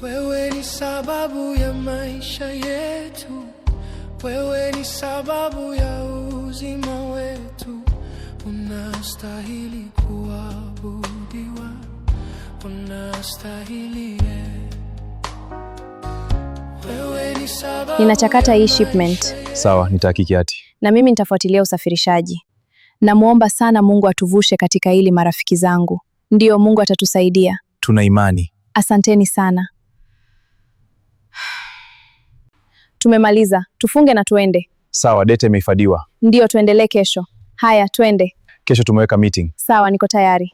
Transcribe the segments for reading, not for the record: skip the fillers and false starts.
Wewe ni sababu ya maisha yetu, wewe ni sababu ya uzima wetu. Unastahili kuabudiwa, unastahili eh. Wewe ni sababu Ninachakata ya hii shipment. maisha Sawa, nitahakiki hati. Na mimi nitafuatilia usafirishaji. Namwomba sana Mungu atuvushe katika hili marafiki zangu. Ndiyo, Mungu atatusaidia. Tuna imani. Asanteni sana. Tumemaliza, tufunge na tuende. Sawa, data imehifadhiwa. Ndiyo, tuendelee kesho. Haya, twende. Kesho tumeweka meeting. Sawa, niko tayari.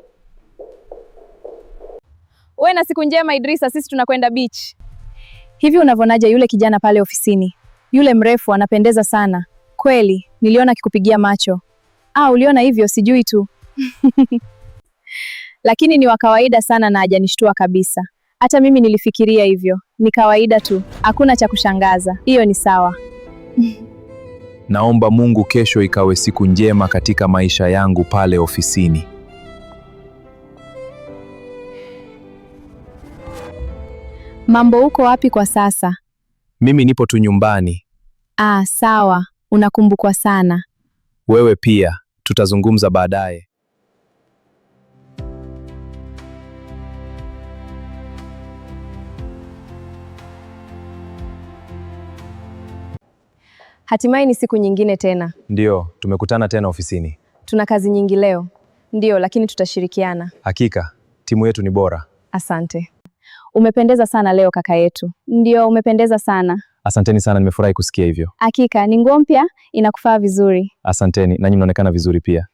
Uwe na siku njema Idrisa, sisi tunakwenda beach. Hivi unavyonaje yule kijana pale ofisini? Yule mrefu anapendeza sana. Kweli, niliona akikupigia macho. Ah, uliona hivyo? Sijui tu. Lakini ni wa kawaida sana na hajanishtua kabisa. Hata mimi nilifikiria hivyo. Ni kawaida tu, hakuna cha kushangaza. Hiyo ni sawa. Naomba Mungu kesho ikawe siku njema katika maisha yangu pale ofisini. Mambo, uko wapi kwa sasa? Mimi nipo tu nyumbani. Ah, sawa. Unakumbukwa sana. Wewe pia, tutazungumza baadaye. Hatimaye ni siku nyingine tena. Ndiyo, tumekutana tena ofisini. Tuna kazi nyingi leo. Ndiyo, lakini tutashirikiana. Hakika, timu yetu ni bora. Asante. Umependeza sana leo kaka yetu. Ndiyo, umependeza sana. Asanteni sana, nimefurahi kusikia hivyo. Hakika ni nguo mpya, inakufaa vizuri. Asanteni, nanyi mnaonekana vizuri pia.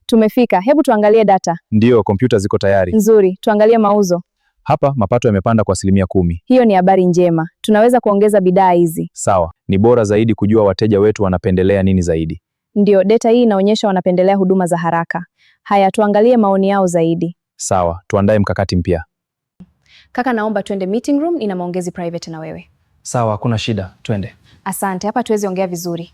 Tumefika. Hebu tuangalie data. Ndiyo, kompyuta ziko tayari. Nzuri, tuangalie mauzo. Hapa mapato yamepanda kwa 10%. Hiyo ni habari njema. Tunaweza kuongeza bidhaa hizi. Sawa, ni bora zaidi kujua wateja wetu wanapendelea nini zaidi. Ndiyo, data hii inaonyesha wanapendelea huduma za haraka. Haya, tuangalie maoni yao zaidi. Sawa, tuandae mkakati mpya. Kaka, naomba twende meeting room, nina maongezi private na wewe. Sawa, hakuna shida, twende. Asante, hapa tuwezi ongea vizuri.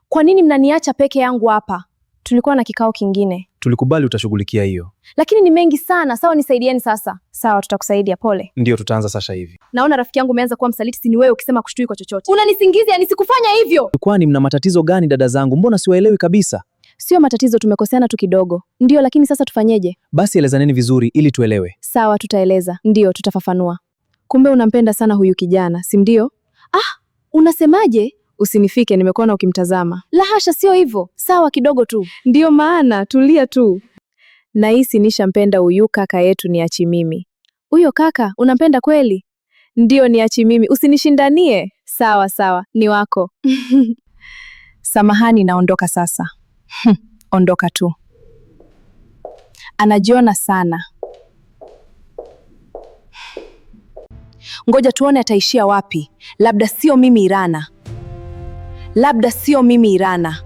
Kwa nini mnaniacha peke yangu hapa? Tulikuwa na kikao kingine, Tulikubali utashughulikia hiyo. lakini ni mengi sana. Sawa, nisaidieni sasa. Sawa, tutakusaidia. Pole. Ndiyo, tutaanza sasa hivi. Naona rafiki yangu umeanza kuwa msaliti. Si ni wewe ukisema kushtui kwa chochote. Unanisingizia nisikufanya hivyo. Kwani mna matatizo gani dada zangu? Mbona siwaelewi kabisa? Sio matatizo, tumekoseana tu kidogo. Ndiyo, lakini sasa tufanyeje? Basi elezaneni vizuri ili tuelewe. Sawa, tutaeleza. Ndiyo, tutafafanua. Kumbe unampenda sana huyu kijana, si ndio? Ah, unasemaje? Usinifike, nimekuona ukimtazama. La hasha, sio hivyo. Sawa, kidogo tu. Ndiyo maana, tulia tu. Nahisi nishampenda huyu kaka yetu, niachi mimi. Huyo kaka unampenda kweli? Ndiyo, niachi mimi, usinishindanie. Sawa sawa, ni wako. Samahani, naondoka sasa. Ondoka tu. Anajiona sana. Ngoja tuone ataishia wapi. Labda sio mimi Irana, labda sio mimi Irana.